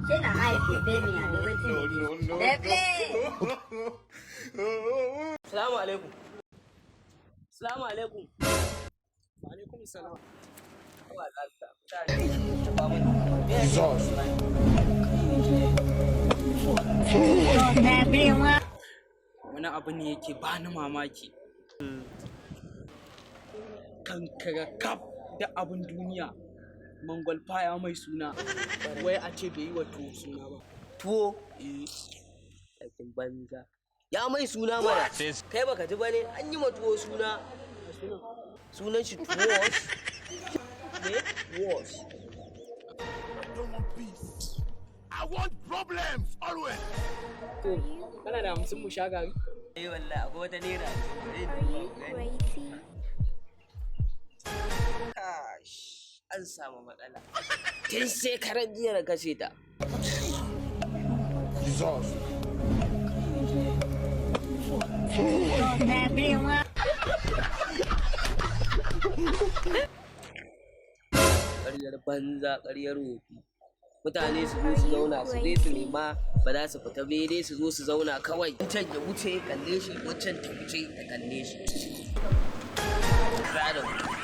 Shey na eye dey pain me abi wetin be dis? Dey play. Salamu alaikum. Salamu alaikum. Wa alaikum salam. Jesus. Wani abu ne yake bani mamaki. Kankara kaf da abin duniya. Mangwalfa ya mai suna. Wai a ce bai yi wa tuwo suna ba. Tuwo? Aikin banza. Ya mai suna mana. Kai baka ji bane, an yi ma tuwo suna. Sunan shi Tuwos. Me? Tuwos. I don't want peace. I want problems always. To, kana da 50 mu sha gari? Eh wallahi, akwai wata naira. Are you crazy? Kash, an samu matsala. Tun shekaran jiya na kashe ta. Jesus. Ƙaryar banza, ƙaryar wofi. Mutane su zo su zauna, su je su nema, ba za su fita ba, dai su zo su zauna kawai. Wancan ya wuce kalle shi, wancan ta wuce ta kalle shi. Rada.